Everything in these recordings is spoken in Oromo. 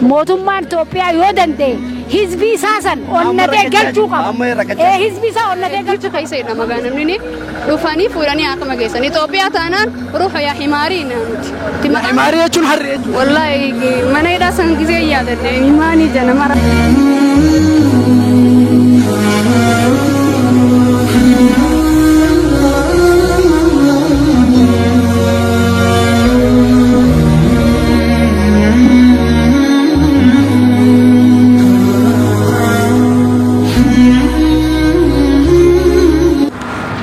Mootummaan Itoophiyaa yoo danda'e hizbii isaa san onnatee galchuu qaba. Hizbii isaa onnatee galchuu keessa jedhama namni dhufanii fuudhanii akkama geessan. Itoophiyaa taanaan ruuxa yaa himaarii nuti. Himaarii jechuun harree jechuudha. Wallaahi mana hidhaa san gisee yaadadhe himaanii jana mara.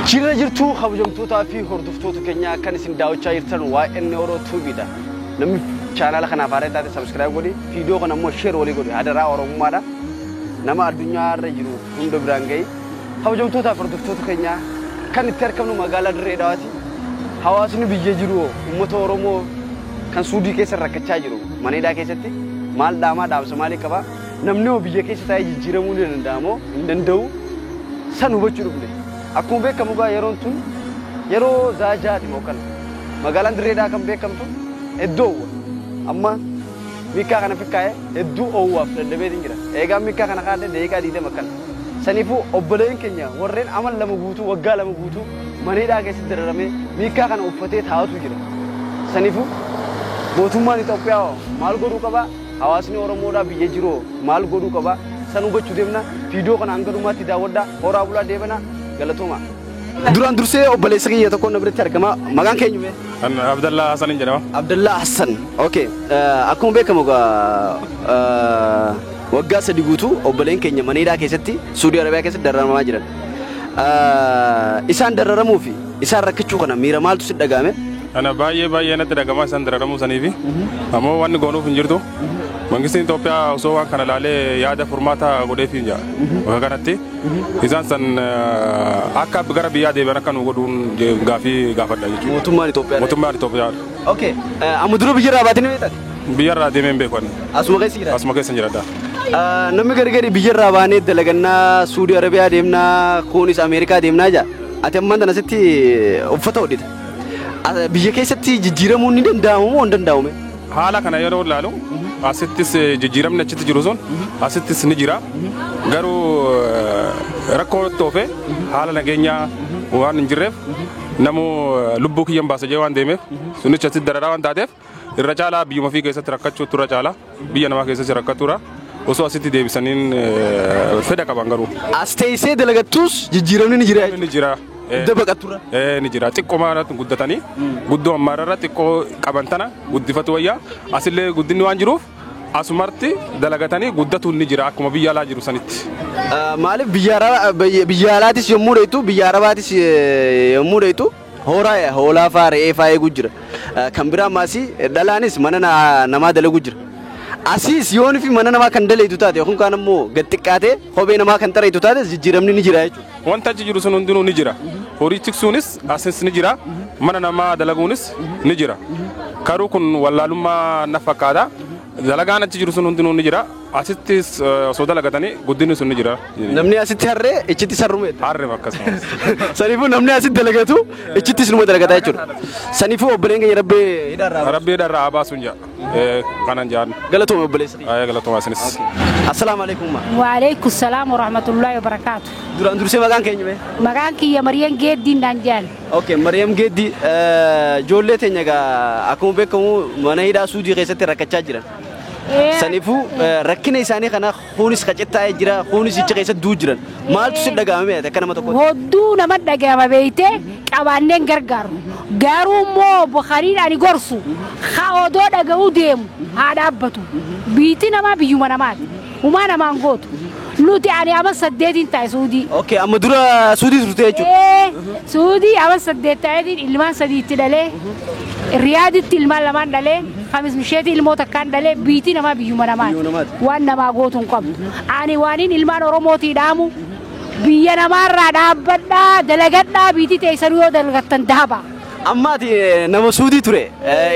Jirra jirtuu kabajamtootaa fi hordoftoota keenyaa kan isin daawwachaa jirtan waa'ee Oro Tuubiidha. Namni chaanaala kanaaf haaraa taate subscribe godhi, viidiyoo kana immoo share walii godhi. Hadaraa Oromummaadha. Nama addunyaa irra jiru hunda biraan gahi. Kabajamtootaa fi hordoftoota keenyaa kan itti argamnu magaalaa Dirree Dawaati. Hawaasni biyya jiru uummata Oromoo kan Suudii keessa rakkachaa jiru mana hidhaa keessatti maal dhaamaa dhaamsa maalii qaba? Namni hoo biyya keessa taa'ee jijjiiramuu ni danda'a moo hin danda'u? San hubachuu dhufne. Akkuma beekamu egaa yeroon tun yeroo zaajaati moo kana. Magaalaan Dirree Dhawaa kan beekamtu hedduu oowwa. Amma miikkaa kana fikkaa'ee hedduu oowwaaf dadhabeetiin jira. Eegaa miikkaa kana kaadhee daqiiqaa 20 akkana. Saniifuu obboleen keenya warreen amal 2 guutuu waggaa 2 guutuu mana hidhaa keessatti dararamee miikkaa kana uffatee taa'atu jira. Saniifuu mootummaan Itoophiyaa maal godhuu qaba? Hawaasni Oromoodhaa biyya jiru maal godhuu qaba? San hubachuu deemna. Viidiyoo kana hanga dhumaatti daawwadhaa. Horaa bulaa deebana. Galatooma. Duraan dursee obboleessa kiyya tokko na biratti argama. Maqaan keenyu mee? Abdallaa Hassan jedhama. Abdallaa Hassan. Okay. Akkuma beekamu egaa waggaa 3 guutuu obboleen keenya mana hidhaa keessatti Suudii Arabiyaa keessatti dararamaa jiran. Isaan dararamuu fi isaan rakkachuu kana miira maaltu sitti dhaga'ame? Ana baay'ee baay'ee natti dhaga'ama isaan dararamuu saniifi. Ammoo wanni goonuuf hin jirtu. Mangistiin Itoophiyaa osoo waan kana ilaalee yaada furmaata godheef hin jira. Bakka kanatti isaan san akka gara biyyaa deebi'an akka nu godhuun gaafii gaafadha jechuudha. Mootummaan Itoophiyaa. Mootummaan Itoophiyaa. Okay. Amma dura biyyarraa baatanii beektan? Biyyarraa deemee hin beeku ani. Asuma keessa jiraata? Asuma keessa jiraadha. Namni gari gari biyyarraa baanee dalagannaa Suudii Arabiyaa deemnaa kunis Ameerikaa deemnaa jaa. Ati ammaan tana asitti uffata hodhita. Biyya keessatti jijjiiramuun ni danda'amu moo hin danda'amu? Haala kana yeroo ilaalu asittis jijjiiramni achitti jiru sun asittis ni jira. Garuu rakkoo toofe haala nageenyaa waan hin jirreef namu lubbuu kiyyan baasa jee waan deemeef sunicha asitti dararaa waan taateef irra caalaa biyyuma ofii keessatti rakkachuutu irra caalaa biyya namaa keessatti rakkatuura osoo asitti deebisaniin fedha qaban garuu. As teessee dalagattus jijjiiramni ni jira. Ni jira. Hidda baqatturra. Ni jira. Xiqqoo maarratti guddatanii guddoo ammaarra xiqqoo qaban tana guddifatu wayyaa asillee guddinni waan jiruuf asumartti dalagatanii guddatuun ni jira akkuma biyya alaa jiru sanitti. Maaliif biyya alaatis yommuu dheetu biyya arabaatis yommuu dheetu horaa hoolaa fa'aa re'ee fa'aa eeguu jira. Kan biraa ammaas dhalaanis mana namaa dalaguu jira. Asiis yoon fi mana namaa kan daleetu taate yookaan kaan immoo gad xiqqaatee kophee namaa kan xareetu taate jijjiiramni ni jira jechuudha. Wanta achi jiru sun hundinuu ni jira. Horii tiksuunis asis ni jira. Mana namaa dalaguunis ni jira. Karuu kun wallaalummaa na fakkaata. Dalagaan achi jiru sun hundinuu ni jira. Asittis osoo dalagatanii guddinni sun ni jira. Namni asitti harree ichitti sarrume. Harree akkasumas. Saniifuu namni asitti dalagatu ichittis numa dalagata jechuudha. Saniifuu obboleen keenya Rabbi hidhaarraa. Rabbi hidhaarraa haa baasuun jaa. Kanan jaan. Galatooma obboleessa. Ayyaa galatooma isinis. Assalaamu alaikum. Wa alaikum salaam wa rahmatullahi wa barakaatu. Duraan dursee maqaan keenya mee? Maqaan kiyya Mariyam Geeddii naan jedhan. Okay, Mariyam Geeddii ijoollee teenya egaa akkuma beekamu mana hidhaa Suudii keessatti rakkachaa jiran. Saniifuu rakkina isaanii kana kunis qacettaa'ee jira, kunis icha keessatti du'u jiran. Maaltu si dhaga'ame mee akka nama tokkootti? Hodduu nama dhaga'ama beeytee qabaanneen gargaaru. Garuu immoo Bukhariin ani gorsu haa odoo dhaga'uu deemu haa dhaabbatu. Biitti namaa biyyuma namaati. Humaa namaan gootu. Nuti ani amma 8 taa'e Suudii. Okay, amma dura Suudii turte jechuudha. Suudii amma 8 taa'eetiin ilmaan 3 itti dhalee. Riyaaditti ilmaan 2 dhalee. Kamis misheetii ilmoo takkaan dhalee biitti namaa biyyuma namaati. Waan namaa gootu hin qabdu. Ani waaniin ilmaan Oromootii dhaamu biyya namaarraa dhaabbadhaa dalagadhaa biitti teessanuu yoo dalagattan daaba. Amma ati nama Suudii ture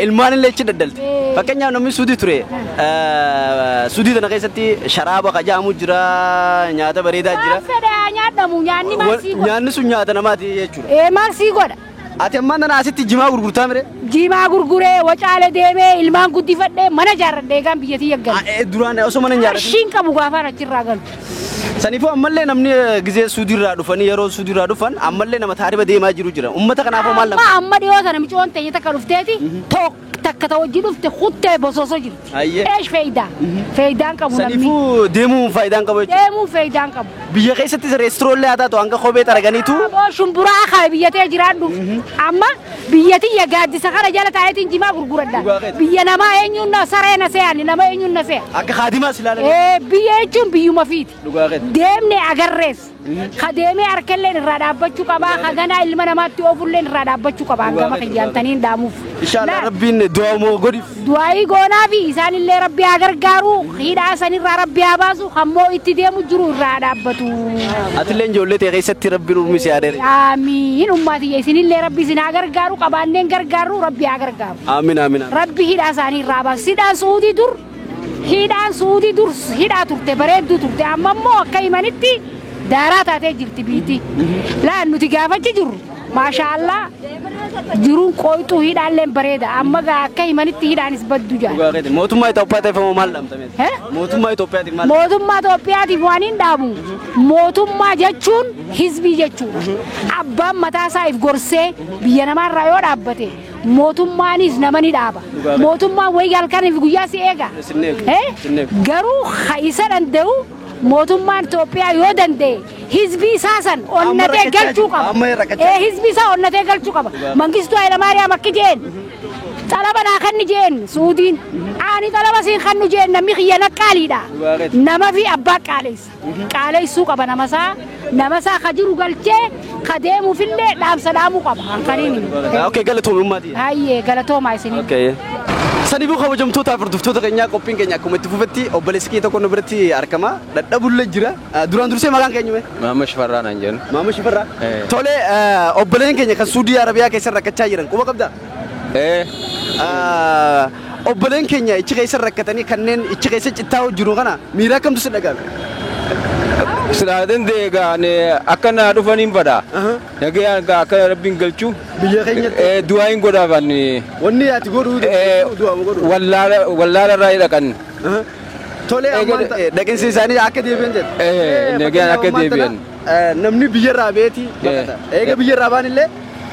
ilmaan illee achi daddalte. Fakkeenyaaf namni Suudii ture Suudii tana keessatti sharaaba qajaamu jira nyaata bareedaa jira. Waan fedhe nyaadhamu nyaanni maal sii godha? Nyaanni sun nyaata namaati jechuudha. Maal sii godha? Ati ammaan tana asitti jimaa gurgurtaa mire? Jimaa gurguree wacaale deemee ilmaan guddifadhee mana ijaarradhee eegaan biyyattii galu. Duraan osoo mana hin ijaarratin. Qarshiin qabu gaafaan achirraa galu. Saniifuu ammallee namni gizee Suudiirraa dhufanii yeroo Suudiirraa dhufan ammallee nama taariba deemaa jiru jira. Uummata kanaafoo maal Amma amma dhiyoo tana micoon teenya takka dhufteeti takka ta hojii dhufte kuttee bosoosoo jirti. Eesh faayidaa? Faayidaan qabu namni. Saniifuu deemuun faayidaan qabu jechuudha. Deemuun faayidaan qabu. Biyya keessattis reestroollee haa taatu hanga kophee xaraganiitu. Aboo shumburaa haa biyyatee jiraadhu. Amma biyya tiyya gaaddisa kana jala taa'eetiin jimaa gurguradha. Biyya namaa eenyuun na saree na se'ani nama eenyuun na se'a. Akka kaadimaas ilaalan. Biyya jechuun biyyuma fiiti. Deemne agarrees. Ka deemee harkalleen irraa dhaabbachuu qabaa. Ka ganaa ilma namaatti oofulleen irraa dhaabbachuu qabaa. Gama kiyyaantaniin dhaamuuf. Inshallah Rabbiin du'aa moo godhiif. Du'aayii goonaa fi isaanillee Rabbi haa gargaaru. Hidhaa sanirraa Rabbi haa baasu. Kammoo itti deemu jiru irraa dhaabbatu. Atillee ijoollee ta'e keessatti Rabbiin urmi si haa dheere. Amiin ummaatiyya isinillee Rabbi isin haa gargaaru. Qabaanneen gargaaru Rabbi haa gargaaru. Amiin amiin. Rabbi hidhaa isaanii irraa baasu. Sidhaan Suudii dur hidhaan Suudii dur hidhaa turte bareedduu turte amma immoo akka himanitti daaraa taatee jirti biitti. Laan nuti gaafachi jirru maashaallah jiruun qooyxuu hidhaalleen bareeda amma akka himanitti hidhaanis baddu jaal. Mootummaa Itoophiyaatiif ammoo maal dhaamtame? Mootummaa Itoophiyaatiif maal? Mootummaa Itoophiyaatiif waan hin dhaamu. Mootummaa jechuun hizbii jechuudha. Abbaan mataa isaa if gorsee biyya namaarraa yoo dhaabbate mootummaanis nama ni dhaaba. Mootummaan wayii halkaniif guyyaa si eega. Garuu isa danda'u mootummaan Itoophiyaa yoo danda'e hizbii isaa san onnatee galchuu qaba. Hizbii isaa onnatee galchuu qaba. Mangistuu Hayilamaariyaam akki jeen xalaba naa kanni jeen Suudiin. Ani xalaba siin kannu jeen namni kiyya na qaaliidha. Nama fi abbaa qaaleessa. Qaaleessuu qaba nama isaa. Nama isaa ka jiru galchee ka deemuufillee dhaamsa dhaamuu qaba. Hankaniin. Okay galatoomii ummaatii. Hayyee galatoomaa isinii. Okay. Saniifuu kabajamtootaaf hordoftoota keenyaa qophiin keenya akkuma itti fufetti obboleessi keenya tokko nu biratti argama. Dadhabullee jira. Duraan dursee maqaan keenya mee? Maamma Shifarraa naan jennu. Maamma Shifarraa. Tole obboleen keenya kan Suudii Arabiyaa keessa rakkachaa jiran quba qabdaa? Obboleen keenya ichi keessa rakkatanii kanneen ichi keessa cittaa jiru kana miira akkamtu si dhaga'ame? Silaa danda'e akka naa dhufaniin fadha. Nagayaan akka Rabbiin galchu. Biyya keenyatti. Du'aa hin godhaafan. Wanni ati godhu du'aa godhu. Wallaala irraa dhaqan. Tole ammaan dhaqinsi isaanii akka deebi'an jedha. Nagayaan akka deebi'an. Namni biyyarraa beeti baqata. Eega biyyarraa baan illee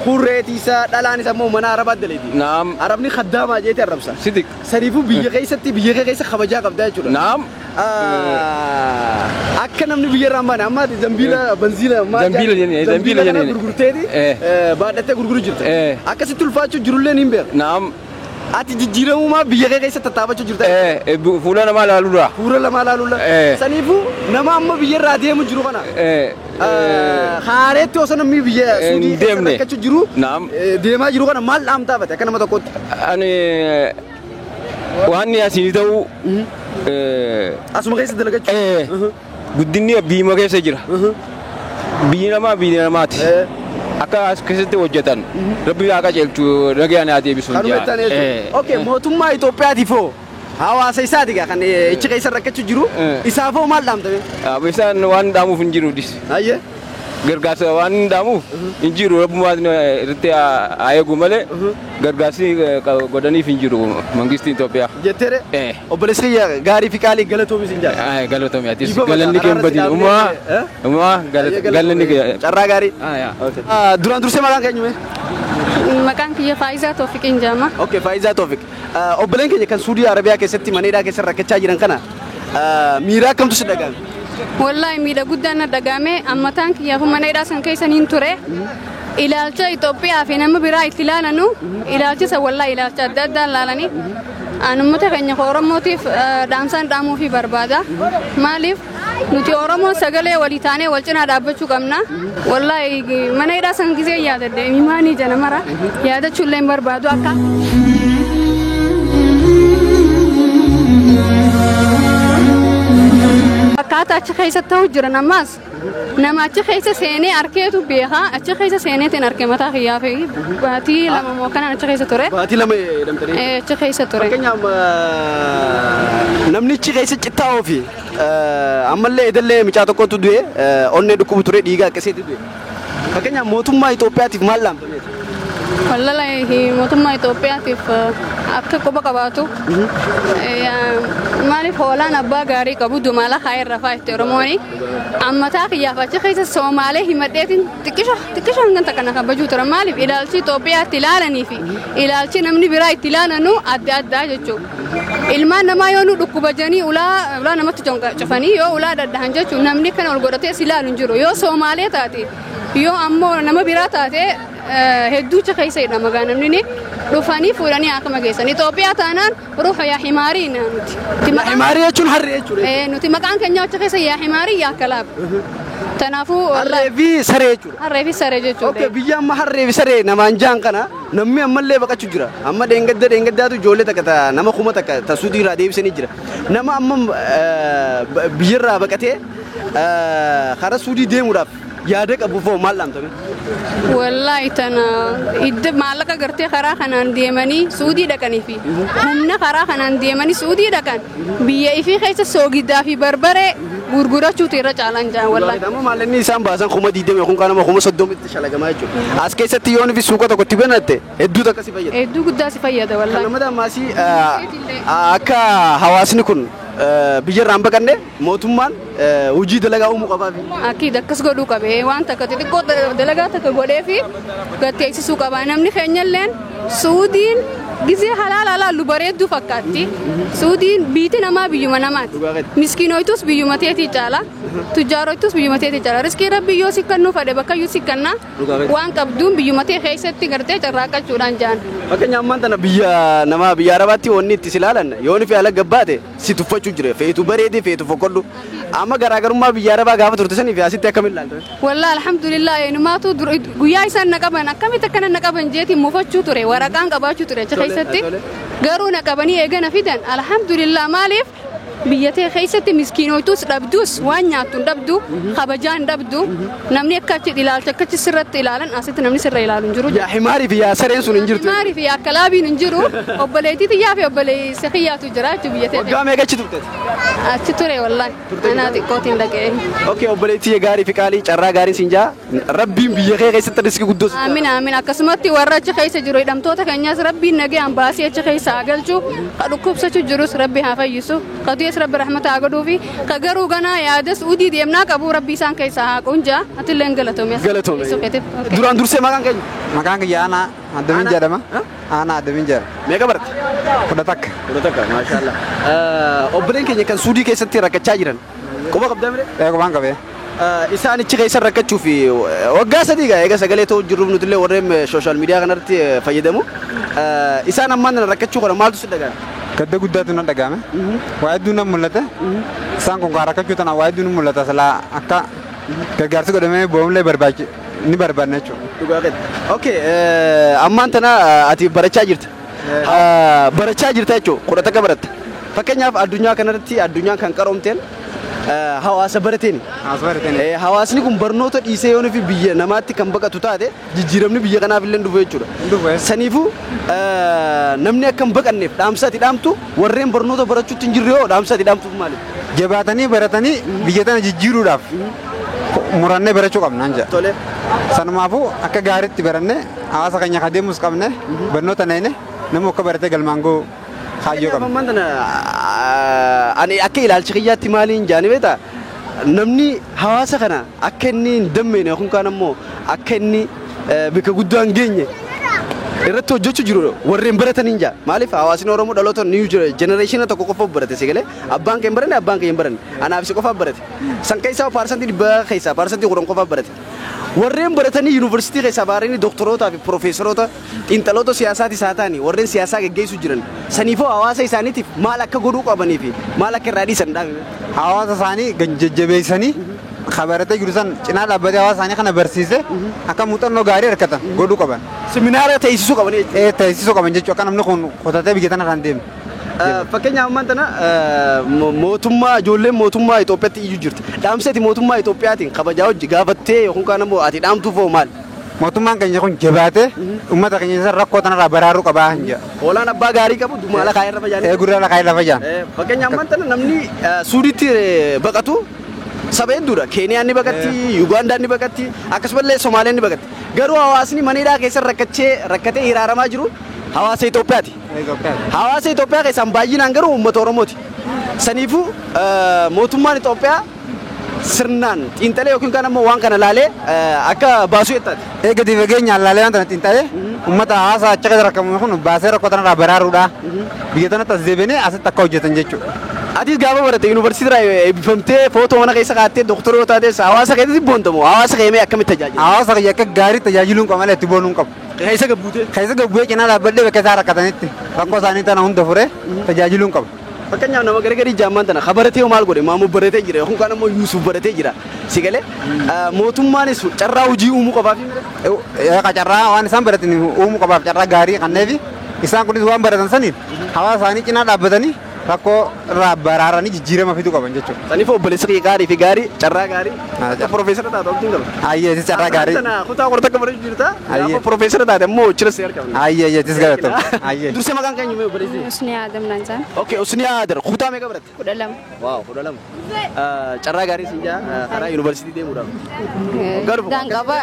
kurreetii isaa dhalaan isaa immoo mana Arabaatti daleeti. Naam. Arabni kaddaamaa jeeti arrabsa. Sidik. Saniifuu biyya keessatti biyya kee keessa kabajaa qabdaa jechuudha. Naam. Akka namni biyyarraa hin baane amma zambiila banziila Zambiila jennee zambiila jennee gurgurteeti baadhattee gurguru jirta. Akkasitti ulfaachuu jirullee ni beeku. Naam. Ati jijjiiramumaa biyya kee keessa tattaafachuu jirta. Fuula namaa laaluudha. Fuula namaa laaluudha. Saniifuu nama amma biyyarraa deemu jiru kana. Haareetti osoo namni biyya Suudii keessa rakkachuu jiru deemaa jiru kana maal dhaamtaa bate akka nama tokkootti? Ani waan asii ta'u asuma keessa dalagachuu. Guddinni biyyuma keessa jira. Biyyi namaa biyyi namaati. Akka as keessatti hojjetan Rabbi haa qajeelchu nagayaan haa deebisu. Okay mootummaa Itoophiyaatiif hoo hawaasa isaati kan ichi keessa rakkachuu jiru isaafoo maal dhaamtame? Isaan waan dhaamuuf hin jiru dis. Hayyee. Gargaarsa waan dhaamuuf hin jiru Rabbumaan irratti haa eegu malee gargaarsi godhaniif hin jiru mangistiin Itoophiyaa. Jetteere obboleessi kiyya gaarii fi qaalii galatoomi siin jaalladha. Galatoomi atis galanni kee hin badin umaa umaa galanni kee. Carraa gaarii. Duraan dursee maqaan keenya mee? Maqaan kiyya Faayizaa Toofiqiin jedhama. Okay Faayizaa Toofiq. Obboleen keenya kan Suudii Arabiyaa keessatti maneedhaa keessa rakkachaa jiran kana miira akkamtu si dhaga'ame? Wallaahi miidha guddaan na dhaga'ame ammataan kiyyaaf mana hidhaa san keessa niin ture. Ilaalcha Itoophiyaa fi nama biraa itti ilaalanu ilaalchisa wallaahi ilaalcha adda addaan ilaalanii An uummata keenya Oromootiif dhaamsaan dhaamuufii barbaada. Maaliif nuti Oromoon sagalee walii taanee wal cinaa dhaabbachuu qabna. Wallaahi mana hidhaa san gisee yaadadde imaanii jana mara yaadachuullee hin barbaadu akka. Akkaataa achi keessa ta'u jiran ammas nama achi keessa seenee arkeetu beekaa achi keessa seeneetiin arke mataa kiyyaa fi baatii lama moo kanaan achi keessa ture. Baatii lama jedhamtanii? Achi keessa ture. Fakkeenyaaf namni achi keessa cittaa'oo fi ammallee edallee mucaa tokkotu du'e onnee dhukkubu ture dhiiga akkasiitu du'e. Fakkeenyaaf mootummaa Itoophiyaatiif maal dhaamtameeti? Wallahi mootummaa Itoophiyaatiif akka quba qabaatu. Maaliif hoolaan abbaa gaarii qabu dumaala haa irra faayitte Oromooni. Ammataa kiyyaaf achi keessa Soomaalee himadheetiin xiqqisho xiqqisho hangan takka na kabajuu ture. Maaliif ilaalchi Itoophiyaatti ilaalanii fi ilaalchi namni biraa itti ilaalanu adda addaa jechuudha. Ilmaan namaa yoo nu dhukkubajanii ulaa ulaa namatti cufanii yoo ulaa daddahan jechuun namni kana ol godhatee si ilaalu hin jiru. Yoo Soomaalee taate, yoo ammoo nama biraa taate, hedduucha keessa hidhama gaa namni ni dhufanii fuudhanii akkama geessan. Itoophiyaa taanaan ruuxa yaa himaarii nuti. Himaarii jechuun harree jechuudha. Nuti maqaan keenya achi keessa yaa himaarii yaa kalaab. Kanaafuu Harree fi saree jechuudha. Harree fi saree jechuudha. Okay, biyya amma harree fi saree namaan jaan kana namni ammallee baqachuu jira. Amma dheengadda dheengaddaatu ijoollee takka nama 1000 ta Suudii irraa deebisanii jira. Nama amma biyyarraa baqatee karaa Suudii deemuudhaaf yaada qabu foo maal dhaamtame? Wallaahi tana hidda maallaqa gartee karaa kanaan deemanii Suudii dhaqanii fi humna karaa kanaan deemanii Suudii dhaqan biyya ifii keessa soogiddaa fi barbaree gurgurachuutu irra caalaan jaan wallaahi. Amma maallaqni isaan baasan 20,000 kun kanama 30,000tti shalagamaa jechuudha. As keessatti yoon fi suuqa tokko itti banatte hedduutu akkasii fayyada. Hedduu guddaa si fayyada wallaahi. Kan namada ammaasii akka hawaasni kun biyyarraa hin baqanne mootummaan hojii dalagaa uumuu qabaa fi. Akkiid akkas godhuu qabe, waan takka xixiqqoo dalagaa takka godhee fi gatteessisuu qaba. Namni keenyalleen Suudiin gizee halaala laallu bareedduu fakkaatti. Suudiin biiti namaa biyyuma namaati. Miskiinoytus biyyuma teetii caala. Tujjaaroytus biyyuma teetii caala. Riskii rabbi yoo si kennuu fedhe bakka iyyuu si kenna. Waan qabduun biyyuma tee keessatti gartee carraaqqachuudhaan jaan. Fakkeenyaaf ammaan tana biyya namaa biyya Arabaatti wanni itti si ilaalan yoon fi ala gabbaate si tuffachuu jira. Feetu bareedee feetu foqqodhu. Amma garaagarummaa biyya Arabaa gaafa turte sanii fi asitti akkamiin ilaalta? Wallaa alhamdulillah, eenyumaatu guyyaa isaan na qaban akkamitti akkana na qaban jeetiin muufachuu ture, waraqaan qabaachuu ture achi keessatti, garuu na qabanii eegana fidan, alhamdulillah. Maaliif biyya tee keessatti miskiinoytus dhabdus waan nyaattu hin dhabdu, kabajaa hin dhabdu, namni akka achi ilaalcha akka achi sirratti ilaalan asitti namni sirra ilaalu hin jiru. Yaa himaarii fi yaa sareen sun hin jirtu. Himaarii fi yaa kalaabiin hin jiru, obboleettii xiyyaa fi obboleessa xiyyaatu jira jechuudha biyya tee. Waggaa meeqa achi turte? Achi ture wallaahi. Anaa xiqqootiin dhaqee. Okay, obboleettii gaarii fi qaalii, carraa gaarii siin jaa, rabbiin biyya kee keessatti riskii guddoo si Aamin aamin, akkasumatti warra achi keessa jiru hidhamtoota keenyas rabbiin nagayaan baasee achi keessa haa galchu, ka dhukkubsachuu jirus rabbi haa fayyisu, ka du'es rabbi rahmata haa godhuufi, ka garuu ganaa yaada Suudii deemnaa qabu rabbi isaan keessa haa qunjaa, atillee galatoome. Galatoome. Duraan dursee maqaan keenya? Maqaan kiyya Aanaa Addamin jedhama. Aanaa Addamin jedhama. Meeqa baratte? 11. 11, maashaallah. Obboleen keenya kan Suudii keessatti rakkachaa jiran quba qabdaa mire? Ee, qubaan qabee. Isaan ichi keessa rakkachuu fi waggaa 3 gaa eega sagalee ta'uu jirruuf nuti illee warreen social media kanarratti fayyadamu. Isaan ammaan tana rakkachuu kana maaltu si dhaga'ame? Gadda guddaatu na dhaga'ame. Waa hedduu na mul'ate. Isaan kun kan rakkachuu tana waa hedduu nu mul'ata, silaa akka gargaarsi godhamee boomlee barbaachi ni barbaadna jechuudha. Dhugaa keeti. Okay, ammaan tana ati barachaa jirta. Barachaa jirta jechuudha. 11 baratta. Fakkeenyaaf addunyaa kanarratti addunyaan kan qaroomteen hawaasa barateeni. Hawaasa barateen. Hawaasni kun barnoota dhiisee yoo fi biyya namaatti kan baqatu taate jijjiiramni biyya kanaaf illee hin dhufu jechuudha. Dhufu. Saniifuu namni akka hin baqanneef dhaamsa ati dhaamtu, warreen barnoota barachuutti hin jirre yoo dhaamsa ati dhaamtuuf maali? Jabaatanii baratanii biyya tana jijjiiruudhaaf murannee barachuu qabna jedha. Tole. Sanumaafuu akka gaariitti barannee hawaasa keenya kan deemus qabne, barnoota nayne nama akka baratee galmaan ga'u kaayyoo qabna. Ammaan tana ani akka ilaalcha kiyyaatti maaliin jaani beektaa? Namni hawaasa kana akka inni hin dammeene yookaan kaan ammoo akka inni bakka guddaa hin geenye irratti hojjechuu jiru warreen barataniin jaa. Maaliif hawaasni Oromoo dhaloota new generation tokko qofa barate si galee, abbaan kee hin baranne, abbaan kee hin baranne, anaaf si qofa barate. San keessaa 100% keessaa 10% qofa barate. Warreen baratanii yuunivarsiitii keessaa baaranii dooktorootaa fi piroofeesaroota xiinxaloota siyaasaatis haa ta'anii warreen siyaasaa geggeessuu jiran saniifoo hawaasa isaaniitiif maal akka godhuu qabanii fi maal akka irraa dhiisan dhaame. Hawaasa isaanii jajjabeessanii kabaratee jiru san cinaa dhaabbatee hawaasa isaanii kana barsiisee akka muuxannoo gaarii argatan godhuu qaban. Seminaara teessisuu qabanii jechuudha. Ee, teessisuu qaban jechuudha, akka namni kun qotatee biyya tana kan deemu. Fakkeenyaaf ammaan tana mootummaa ijoolleen mootummaa Itoophiyaatti iyyuu jirti. Dhaamsa ati mootummaa Itoophiyaatiin kabajaa hojii gaafattee yookaan kaan ammoo ati dhaamtuuf hoo maali? Mootummaan keenya kun jabaatee uummata keenya isa rakkoo tanarraa baraaruu qabaa hin jedha. Hoolaan abbaa gaarii qabu dumaala kaayee irra fayyadama. Ee, gurra lakaa lafa jaan. Fakkeenyaaf ammaan tana namni Suudiitti baqatu saba hedduudha. Keeniyaan ni baqatti, Yugandaan ni baqatti, akkasumallee Somaaliyaan ni baqatti. Garuu hawaasni mana hidhaa keessa rakkachee rakkatee hiraaramaa jiru hawaasa Itoophiyaati. Hawaasa Itoophiyaa keessaan baay'inaan garuu uummata Oromooti. Saniifuu mootummaan Itoophiyaa sirnaan xiinxalee yookiin kaan ammoo waan kana laalee akka baasuu jettaati. Eega gadi fageenyaan laalee waan tana xiinxalee uummata hawaasa achi keessa rakkamu kun baasee rakkoo tanarraa baraaruudha. Biyya tanatti as deebiinee asitti akka hojjetan jechuudha. Atis gaafa baratte yuunivarsiitii irraa eebbifamtee footoo mana keessa kaa'attee doktora yoo taates hawaasa keessatti boontamu hawaasa keemee akkamitti tajaajila? Hawaasa kiyya akka gaarii tajaajiluu hin qabu malee itti boonuu hin qabu. Keessa gabbuutee? Keessa gabbu'ee cinaa dhaabbadhee bakka isaan rakkatanitti rakkoo isaanii tana hunda furee tajaajiluu hin qabu. Fakkeenyaaf nama garagarii jaammaan tana kabaratee maal godhe Maamud baratee jira yookaan kaan ammoo Yuusuf baratee jira. Si galee mootummaanis carraa hojii uumuu qabaaf. Carraa waan isaan baratan uumuu qabaaf carraa gaarii kanneefi isaan kunis waan baratan saniin hawaasa isaanii cinaa dhaabbatanii rakkoo irraa baraaranii jijjiirama fiduu qaban jechuudha. Saniif obboleessa kee gaarii fi gaarii carraa gaarii akka profeesara taatu abdiin qaba. Ayyee tis carraa gaarii. Tana kutaa qorta akka barachuu jirta. Gaafa profeesara taate ammoo chira si argamna. Ayyee tis galatoo. Ayyee. Dursee maqaan keenya mee obboleessi? Usnii Adam naan jaan. Okay, Usnii Adam kutaa meeqa baratte? 12. Waaw 12. Carraa gaarii siin jaa karaa yuunivarsiitii deemuudhaaf. Guddaan qaba.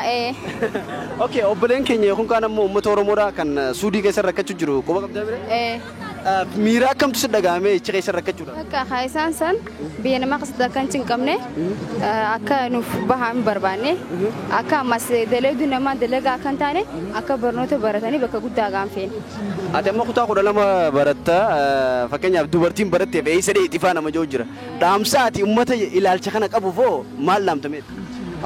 Okay, obboleen keenya yookaan kaan ammoo uummata Oromoodhaa kan Suudii keessa rakkachuu jiru quba qabdaa bire? Miira akkamtu si dhaga'ame ichi keessa rakkachuudhaaf? Akka isaan san biyya namaa keessatti akka hin cinqabne akka nuuf bahaa hin barbaanne akka ammas dalagaa namaa dalagaa akka hin taane akka barnoota baratanii bakka guddaa gaanfeen. Ati amma kutaa 12 baratta fakkeenyaaf dubartiin baratteef eessa dheetii faana nama jiru jira. Dhaamsa ati uummata ilaalcha kana qabuuf hoo maal dhaamtameet?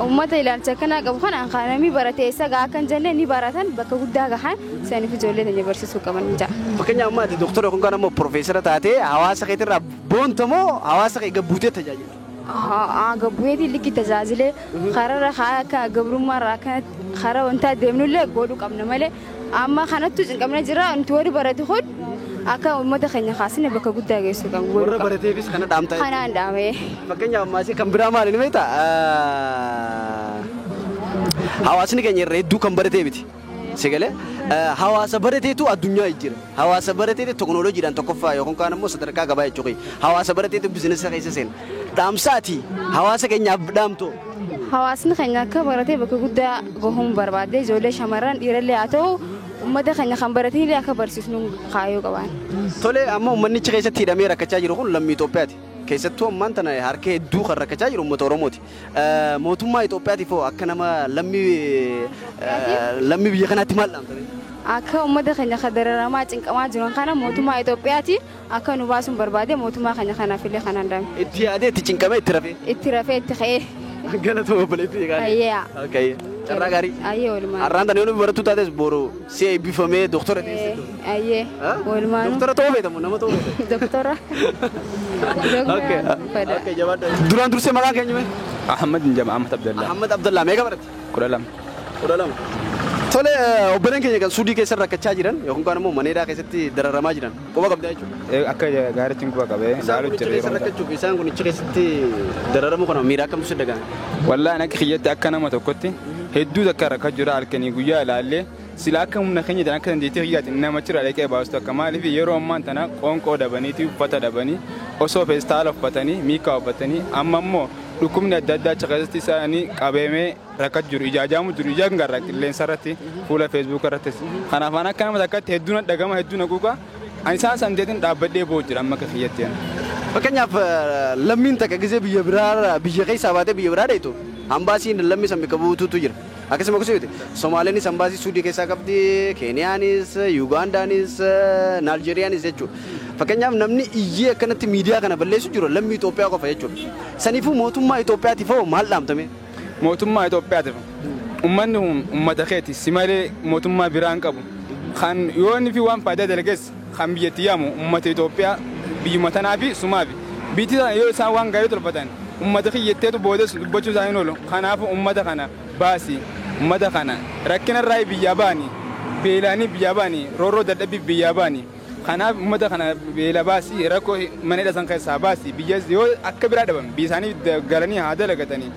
Uummata ilaalcha kana qabu kana namni barate eessa gahaa akka hin jenne ni baratan bakka guddaa gahan saniif ijoollee teenya barsiisuu qaban ja'a. Fakkeenyaaf amma ati doktora yookaan kaan ammoo profeesara taatee hawaasa keetirraa boontamoo hawaasa kee gabbuutee tajaajila? Gabbuuteetiin likki tajaajilee kararra akka gabrummaarraa akka karaa wantaa deemnullee godhuu qabna malee amma kanattu cinqabna jira nuti warri barate kun akka uummata keenya kaasne bakka guddaa geessuu qabna. Warra barateefis kana dhaamtaa? Kanaan dhaamee. Fakkeenyaaf ammaas kan biraa maali ni beektaa? Hawaasni keenya irra hedduu kan baratee miti. Si galee hawaasa barateetu addunyaa jira. Hawaasa barateetu teknooloojiidhaan tokkoffaa yookaan kaan ammoo sadarkaa gabaa jechuudha. Hawaasa barateetu biizinasa keessa seena. Dhaamsaati hawaasa keenyaaf dhaamtoo. Hawaasni keenya akka baratee bakka guddaa gahuun barbaadde ijoollee shamarran dhiirallee haa ta'u uummata keenya kan baratanillee akka barsiisnu kaayyoo qaban. Tole amma uummanni achi keessatti hidhamee rakkachaa jiru kun lammii Itoophiyaati. Keessattuu ammaan tana harka hedduu kan rakkachaa jiru uummata Oromooti. Mootummaa Itoophiyaatiif hoo akka nama lammii biyya kanaatti maal dhaamtame? Akka uummata keenya kan dararamaa cinqamaa jiran kana mootummaa Itoophiyaati akka nu baasuun barbaade mootummaa keenya kanaaf illee kanaan dhaame. Itti yaadee itti cinqamee itti rafee? Itti rafee itti ka'ee. Galatoo obboleettii gaarii. Ayyee. Okay. Carraa gaarii. Ayyee walumaan. Har'aan tana yoo barattuu taates boru si eebbifamee doktora teessee. Ayyee walumaan. Doktora ta'uu beektamu nama ta'uu beektamu. Doktora. Okay. Okay jabaadha. Duraan dursee maqaan keenya mee? Ahmad Jama Ahmad Abdallah. Ahmad Abdallah meeqa baratte? 12. 12. Tole obboleen keenya kan Suudii keessa rakkachaa jiran yookaan kaan immoo mana hidhaa keessatti dararamaa jiran quba qabdaa jechuudha. Akka gaariitti quba qabee Isaan kun achi keessa rakkachuuf isaan kun achi keessatti dararamuu kana miira akkamtu si dhaga'ame? Wallaahi akka kiyyatti akka nama tokkotti hedduu takka rakkachaa jira halkanii guyyaa ilaallee sila akka humna keenyaatiin akka dandeettii kiyyaatiin nama achirraa dhaqee baastu akka maaliif yeroo ammaan tana qoonqoo dhabaniiti uffata dhabanii osoo feestaala uffatanii miikaa uffatanii amma immoo dhukkubni adda addaa achi keessatti isaanii qabeemee rakkachaa jiru ijaajaamu jiru ijaan garraa qilleensa irratti fuula feesbuuk irrattis kanaaf an akka nama takkatti hedduu na dhagama hedduu na quuqa ani isaan sandeetiin dhaabbadhee boo'u jira amma akka kiyyatti. Fakkeenyaaf lammiin takka gisee biyya biraa biyya keessaa baatee biyya biraa dheetu ambaasiin lammii san bakka buutuutu jira. Akkasuma akkasuma Somaaleenis ambaasii Suudii keessaa qabdi, Keeniyaanis, Yugaandaanis, Naaljeeriyaanis jechuudha. Fakkeenyaaf namni iyyee akkanatti miidiyaa kana balleessu jiru lammii Itoophiyaa qofa jechuudha. Saniifuu mootummaa Itoophiyaatiif hoo maal dhaamtame? Mootummaa Itoophiyaatiif uummanni kun uummata keeti si malee mootummaa biraa hin qabu. Kan yoo inni fi waan faayidaa dalagees kan biyyatti yaamu uummata Itoophiyaa biyyuma tanaa fi sumaafi. Biyyi sana yoo isaan waan gaarii tolfatan uummata kiyyatteetu boodas dubbachuu isaanii oolu. Kanaafuu uummata kana baasi uummata kana rakkina irraa biyyaa baani beelaanii biyyaa baani roorroo dadhabbii biyyaa baani. Kanaaf uummata kana beela baasi rakkoo mana hidhaa san keessaa baasi biyya yoo akka biraa dhaban biyya isaanii galanii haa dalagatanii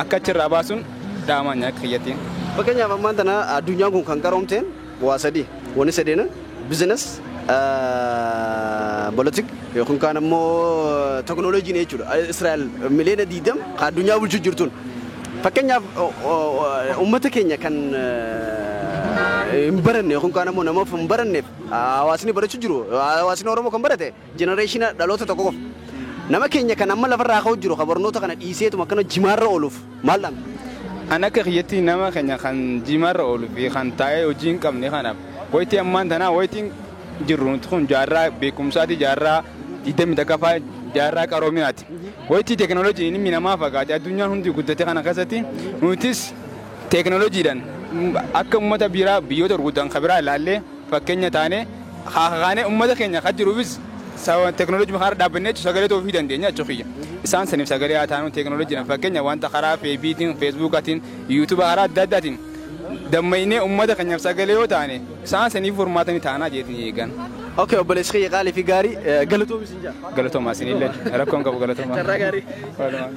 akka achirraa baasuun dhaamaan akka kiyyatti. Fakkeenyaaf ammaan tana addunyaan kun kan qaroomteen waa sadii wanni sadeen bizinas politik yookaan kaan ammoo teknooloojiin jechuudha. Israa'el miliyoona 20 kan addunyaa bulchuu jirtuun. Fakkeenyaaf uummata keenya kan hin baranne yookaan kaan ammoo namaaf hin baranneef, hawaasni barachuu jiru, hawaasni Oromoo kan barate generation dhaloota tokko qofa. Nama keenya kan amma lafarraa ka'u jiru kan barnoota kana dhiiseetuma akkana jimaarra ooluuf maal dhaamta? An akka kiyyatti nama keenya kan jimaarra ooluu fi kan taa'ee hojii hin qabne kanaaf, wayitii ammaan tanaa wayitiin jirru nuti kun jaarraa beekumsaati, jaarraa 21ffaa, jaarraa qaroominaati. Wayitii teekinooloojiin inni namaa fagaate, addunyaan hundi guddate kana keessatti nutis teekinooloojiidhaan akka uummata biraa, biyyoota gurguddan kan biraa ilaallee fakkeenya taanee kaanee uummata keenya kan jiruufis sababa teekinooloojii karaa dhaabbannee jechuun sagalee ta'uu dandeenya jechuu kiyya. Isaan saniif sagalee haa taanu. Teekinooloojiidhaan fakkeenya wanta karaa feebiitiin, feesbuukaatiin, yuutuuba karaa adda addaatiin dammaynee uummata keenyaaf sagalee yoo taane isaan saniif furmaatanii taanaa jeetiin eegan. Okay, obboleessi kiyya qaalii fi gaarii, galatoomi siin jaa. Galatoomaa isinillee, rakkoon qabu, galatoomaa. Carraa gaarii. Walumaa.